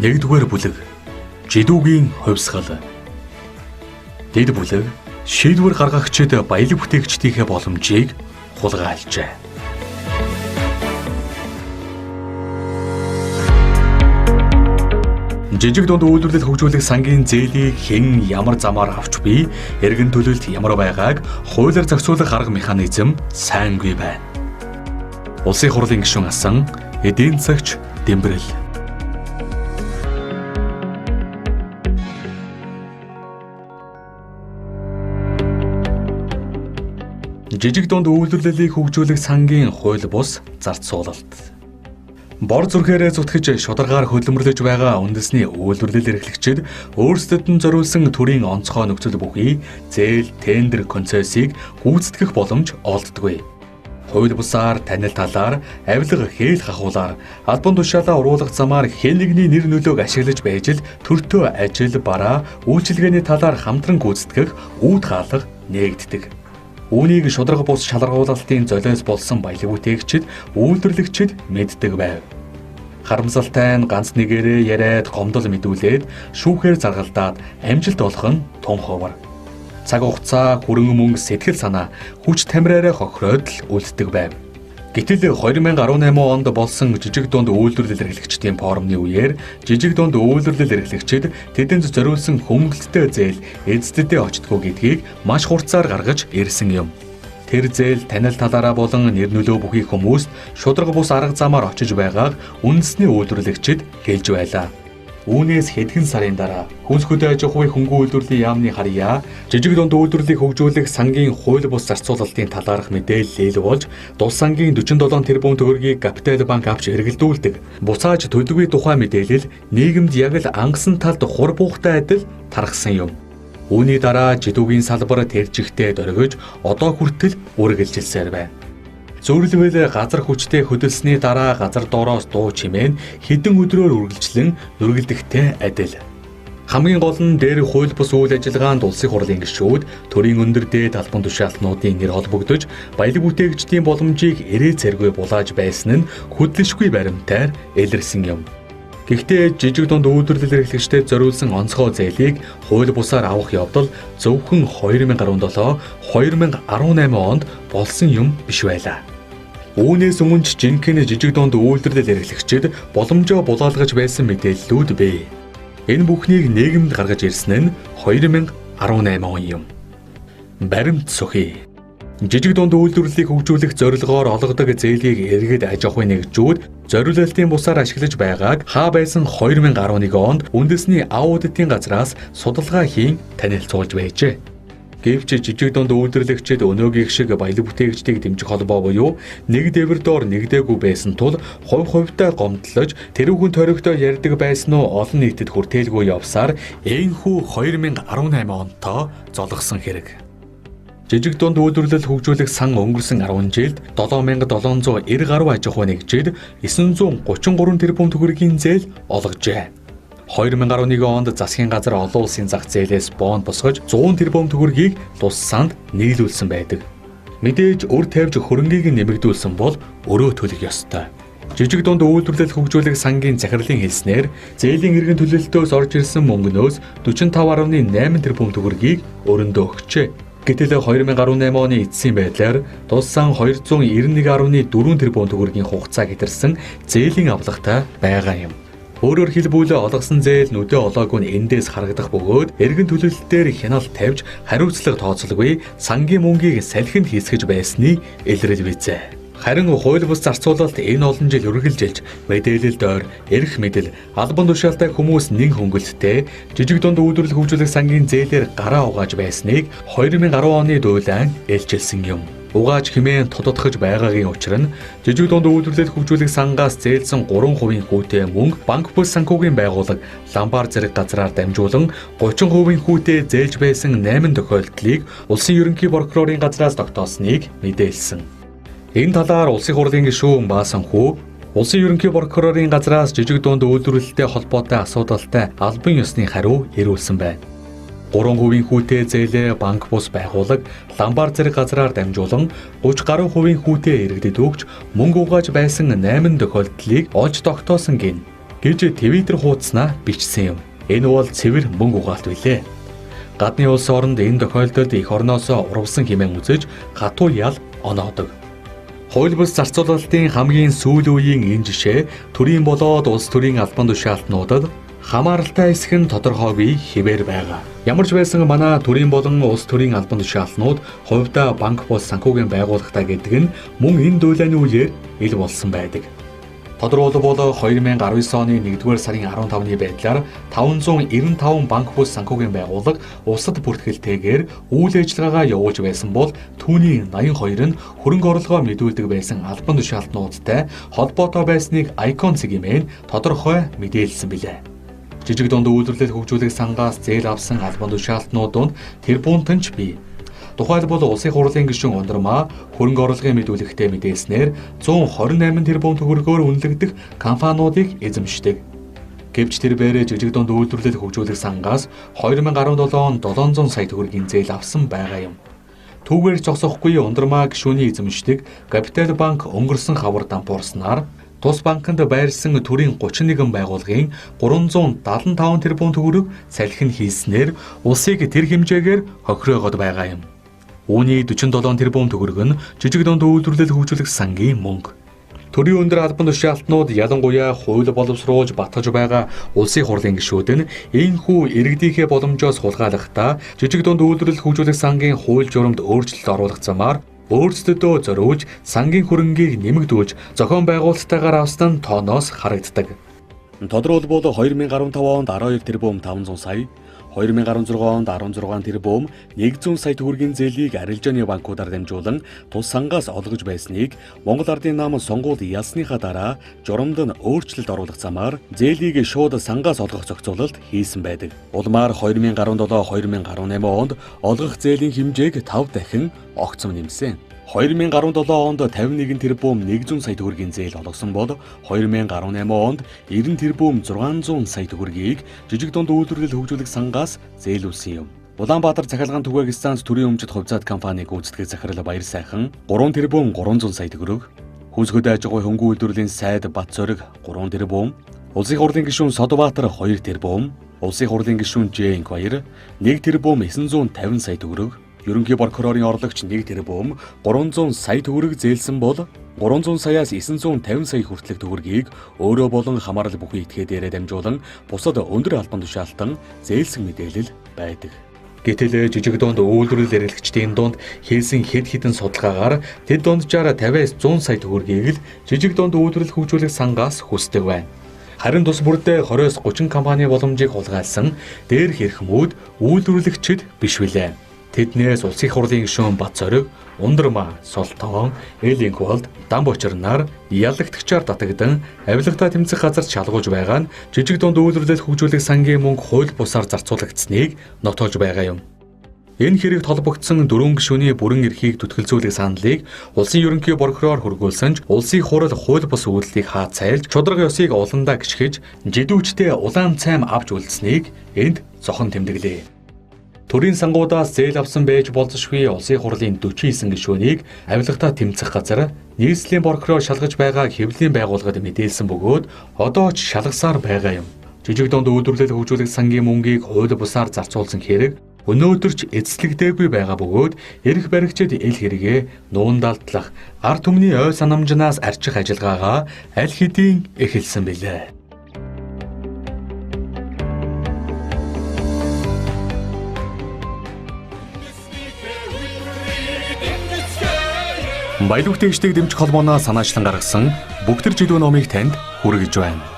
Нэгдүгээр бүлэг. Жидүүгийн хувьсгал. Дэд бүлэг шийдвэр гаргагчид баялаг бүтээгчдийнхээ боломжийг хулгайлжээ. Жижиг дунд үйлдвэрлэл хөгжүүлэх сангийн зээлийг хэн ямар замаар авч бий, эргэн төлөлт ямар байгааг хуулиар зохицуулах арга механизм сайнгүй байна. Улсын хурлын гишүүн асан эдийн засагч Дэмбэрэл. Жижиг дунд үйлдвэрлэлийг хөгжүүлэх сангийн хууль бус зарцуулалт. Бор зүрхээрээ зүтгэж шударгаар хөдөлмөрлөж байгаа үндэсний үйлдвэрлэл эрхлэгчид өөрсдөд нь зориулсан төрийн онцгой нөхцөл бүхий зээл, тендер, концессийг гүйцэтгэх боломж олддоггүй. Хууль бусаар, танил талаар, авилга хээл хахуулаар, албан тушаалаа уруулах замаар хэн нэгний нэр нөлөөг ашиглаж байж л төртөө ажил, бараа, үйлчилгээний талаар хамтран гүйцэтгэх үүд хаалга нээгддэг. Үүнийг шударга бус шаларгуулалтын золиос болсон баялаг бүтээгчид, үйлдвэрлэгчид мэддэг байв. Харамсалтай нь ганц нэгээрээ яриад гомдол мэдүүлээд шүүхээр заргалдаад амжилт олох нь тун ховор. Цаг хугацаа, хөрөнгө мөнгө, сэтгэл санаа хүч тамираараа хохироод л үлддэг байв. Гэтэл 2018 онд болсон жижиг дунд үйлдвэрлэл эрхлэгчдийн форумны үеэр жижиг дунд үйлдвэрлэл эрхлэгчид тэдэнд зориулсан хөнгөлөлттэй зээл эздэдээ очдгоо гэдгийг маш хурцаар гаргаж ирсэн юм. Тэр зээл танил талаараа болон нэр нөлөө бүхий хүмүүст шударга бус арга замаар очиж байгааг үндэсний үйлдвэрлэгчид хэлж байлаа. Үүнээс хэдхэн сарын дараа Хүнс хөдөө аж ахуйн хөнгөн үйлдвэрлэлийн яамны харьяа жижиг дунд үйлдвэрлэлийг хөгжүүлэх сангийн хууль бус зарцуулалтын талаарх мэдээлэл ил болж тус сангийн 47 тэрбум төгрөгийг Капитал банк авч эргэлдүүлдэг. Буцааж төлөвийн тухай мэдээлэл нийгэмд яг л ангасан талд хур буухтай адил тархсан юм. Үүний дараа жидүүгийн салбар тэр чигтээ дөргиж одоо хүртэл үргэлжилсээр байна. Зөвлөвөл газар хүчтэй хөдөлсөний дараа газар доороос дуу чимээ нь хэдэн өдрөөр үргэлжлэн нүргэлдэхтэй адил. Хамгийн гол нь дээр хууль бус үйл ажиллагаанд улсын хурлын гишүүд төрийн өндөр дээд албан тушаалтнуудын нэр холбогдож баялаг бүтээгчдийн боломжийг эрээ цэргүй булааж байсан нь хөдлөшгүй баримтаар илэрсэн юм. Гэхдээ жижиг дунд үйлдвэрлэл эрхлэгчдэд зориулсан онцгой зээлийг хууль бусаар авах явдал зөвхөн 2017, 2018 онд болсон юм биш байлаа. Үүнээс өмнө ч жинхэнэ жижиг дунд үйлдвэрлэл эрхлэгчид боломжоо булаалгаж байсан мэдээллүүд бий. Энэ бүхнийг нийгэмд гаргаж ирсэн нь 2018 он юм. Баримт сөхий. Жижиг дунд үйлдвэрлэлийг хөгжүүлэх зорилгоор олгодог зээлийг иргэд аж ахуйн нэгжүүд зориулалтын бусаар ашиглаж байгааг хаа байсан 2011 онд үндэсний аудитын газраас судалгаа хийн танилцуулж байжээ. Гэвч жижиг дунд үйлдвэрлэгчид өнөөгийнх шиг баялаг бүтээгчдийг дэмжих холбоо буюу нэг дээвэр доор нэгдээгүй байсан тул хувь хувьтай гомдлож тэрүүхэн тойрогтой ярьдаг байсан уу олон нийтэд хүртээлгүй явсаар энхүү 2018 онтоо золгосон хэрэг. Жижиг дунд үйлдвэрлэл хөгжүүлэх сан өнгөрсөн 10 жилд 7790 гаруй аж ахуй нэгжид 933 тэрбум төгрөгийн зээл олгожээ. 2011 онд засгийн газар олон улсын зах зээлээс бонд босгож 100 тэрбум төгрөгийг тус санд нийлүүлсэн байдаг. Мэдээж өр тавьж хөрөнгийг нэмэгдүүлсэн бол өрөө төлөх ёстой. Жижиг дунд үйлдвэрлэл хөгжүүлэх сангийн захирлын хэлснээр зээлийн эргэн төлөлтөөс орж ирсэн мөнгнөөс 45.8 тэрбум төгрөгийг өрөндөө өгчээ. Гэтэл 2018 оны эцсийн байдлаар тус сан 291.4 тэрбум төгрөгийн хугацааг хэтэрсэн зээлийн авлагатай байгаа юм. Өөрөөр хэлбэл олгосон зээл нүдэ олоогүй нь эндээс харагдах бөгөөд эргэн төлөлтөөр хяналт тавьж хариуцлага тооцолгүй сангийн мөнгийг салхинд хийсгэж байсны илрэл бизээ. Харин хууль бус зарцуулалт энэ олон жил үргэлжилж мэдээлэл дойр, эрх мэдэл, албан тушаалтай хүмүүс нэн хөнгөлттэй жижиг дунд үйлдвэрлэл хөгжүүлэх сангийн зээлээр гараа угааж байсныг 2010 оны дуйлан илчилсэн юм. Угааж хэмээн тодотгож байгаагийн учир нь жижиг дунд үйлдвэрлэл хөгжүүлэх сангаас зээлсэн 3% хүүтэй мөнгө банк бүс санхүүгийн байгууллага ламбар зэрэг газраар дамжуулан 30% хүүтэй зээлж байсан 8 тохиолдлыг улсын ерөнхий прокурорын газраас тогтоосныг мэдээлсэн. Энэ талаар улсын хурлын гишүүн Баасан хүү улсын ерөнхий прокурорын газраас жижиг дунд үйлдвэрлэлтэй холбоотой асуудалтай албан ёсны хариу ирүүлсэн байна. 3% хүүтэй зээлээ банк бус байгууллага ламбар зэрэг газраар дамжуулан 30 гаруй хувийн хүүтэй иргэдэд өгч мөнгө угааж байсан 8 тохиолдлыг олж тогтоосон гин. гэж Twitter хуудаснаа бичсэн юм. Энэ бол цэвэр мөнгө угаалт билээ. Гадны улс оронд энэ тохиолдолд эх орноосоо урвсан хэмээн үзэж хатуу ял оноодог. Хууль бус зарцуулалтын хамгийн сүүл үеийн энэ жишээ төрийн болоод улс төрийн албан тушаалтнуудад хамааралтай хэсэг нь тодорхойгүй хэвээр байгаа. Ямар ч байсан манай төрийн болон улс төрийн албан тушаалтнууд хувьдаа банк бус санхүүгийн байгууллагатай гэдэг нь мөн энэ дуйлааны үеэр ил болсон байдаг. Тодорхойлбол 2019 оны 1-р сарын 15-ны байдлаар 595 банк бус санхүүгийн байгууллага улсад бүртгэлтэйгээр үйл ажиллагаагаа явуулж байсан бол түүний 82 нь хөрөнгө орлогоо мэдүүлдэг байсан албан тушаалтнуудтай холбоотой байсныг Icon цэгийн тодорхой мэдээлсэн билээ. Жижиг дунд үйлдвэрлэл хөгжүүлэх сангаас зээл авсан албан тушаалтнууд донд тэрбумтан ч бий. Тухайлбал Улсын хурлын гишүүн Ундрмаа хөрөнгө орлогын мэдүүлэгтээ мэдээлснээр 128 тэрбум төгрөгөөр үнэлэгдэх компаниудыг эзэмшдэг. Гэвч тэр бээрээ жижиг дунд үйлдвэрлэл хөгжүүлэх сангаас 2017 онд 700 сая төгрөгийн зээл авсан байгаа юм. Түүгээр зогсохгүй Ундрмаа гишүүний эзэмшдэг Капитал банк өнгөрсөн хавар дампуурснаар тус банкнд байрсан төрийн 31 байгууллагын 375 тэрбум төгрөг салхин хийснээр улсыг тэр хэмжээгээр хохироогод байгаа юм. Үүний 47 тэрбум төгрөг нь жижиг дунд үйлдвэрлэл хөгжүүлэх сангийн мөнгө. Төрийн өндөр албан тушаалтнууд ялангуяа хууль боловсруулж батгаж байгаа улсын хурлын гишүүд нь энэхүү иргэдийнхээ боломжоос хулгайлахдаа жижиг дунд үйлдвэрлэл хөгжүүлэх сангийн хууль журамд өөрчлөлт оруулах замаар өөрсдөдөө зориулж сангийн хөрөнгийг нэмэгдүүлж зохион байгуулалттайгаар авсан нь тооноос харагддаг. Тодорхойлбол 2015 онд 12 тэрбум 500 сая, 2016 онд 16 тэрбум 100 сая төгрөгийн зээлийг арилжааны банкудаар дамжуулан тус сангаас олгож байсныг Монгол Ардын нам сонгуул ялсныхаа дараа журамд нь өөрчлөлт оруулах замаар зээлийг шууд сангаас олгох зохицуулалт хийсэн байдаг. Улмаар 2017-2018 онд олгох зээлийн хэмжээг 5 дахин огцом нэмсэн. 2017 онд 51 тэрбум 100 сая төгрөгийн зээл олгосон бол 2018 онд 90 тэрбум 600 сая төгрөгийг жижиг дунд үйлдвэрлэл хөгжүүлэх сангаас зээлүүлсэн юм. Улаанбаатар цахилгаан түгээх станц төрийн өмчит хувьцаат компаниг гүйцэтгэх захирал Баяр Сайхан 3 тэрбум 300 сая төгрөг, Хүнс хөдөө аж ахуйн хөнгөн үйлдвэрлэлийн сайд Бат Зориг 3 тэрбум, Улсын хурлын гишүүн Содбаатар 2 тэрбум, Улсын хурлын гишүүн Жэнк Баяр 1 тэрбум 950 сая төгрөг, Ерөнхий прокурорын орлогч 1 тэрбум 300 сая төгрөг зээлсэн бол 300 саяас 950 сая хүртэлх төгрөгийг өөрөө болон хамаарал бүхий этгээдээрээ дамжуулан бусад өндөр албан тушаалтан зээлсэн мэдээлэл байдаг. Гэтэл жижиг дунд үйлдвэрлэл эрхлэгчдийн дунд хийсэн хэд хэдэн судалгаагаар тэд дунджаар 50-аас 100 сая төгрөгийг л жижиг дунд үйлдвэрлэл хөгжүүлэх сангаас хүсдэг байна. Харин тус бүрдээ 20-оос 30 компани боломжийг хулгайлсан дээрх эрхмүүд үйлдвэрлэгчид биш билээ. Тэднээс Улсын хурлын гишүүн Бат Зориг, Ундрмаа, Солтоон, Элинкволд, Дамбочирнаар ялагдагчаар татагдан авилгатай тэмцэх газарт шалгуулж байгаа нь жижиг дунд үйлдвэрлэл хөгжүүлэх сангийн мөнгө хууль бусаар зарцуулагдсныг нотолж байгаа юм. Энэ хэрэгт холбогдсон дөрвөн гишүүний бүрэн эрхийг түтгэлзүүлэх саналыг улсын ерөнхий прокурор хөргүүлсэн ч улсын хурал хууль бус үйлдэлийг хаацайлж шударга ёсыг уландаа гიშгэж жидүүчтэй улаан цайм авч үлдсэнийг энд зохон тэмдэглэе. Төрийн сангуудаас зээл авсан байж болзошгүй улсын хурлын 49 гишүүнийг авилгатай тэмцэх газар нийслэлийн прокурор шалгаж байгаа хэвлэлийн байгууллагад мэдээлсэн бөгөөд одоо ч шалгасаар байгаа юм. Жижиг дунд үйлдвэрлэл хөгжүүлэх сангийн мөнгийг хууль бусаар зарцуулсан хэрэг өнөөдөр ч эзлэгдээгүй байгаа бөгөөд эрх баригчид эл хэрэгээ нуундалдлах ард түмний ой санамжнаас арчих ажиллагаагаа аль хэдийн эхэлсэн билээ. Баялаг тэгждэг дэмжих холбооноос санаачлан гаргасан бүх төр жидүү номыг танд хүргэж байна.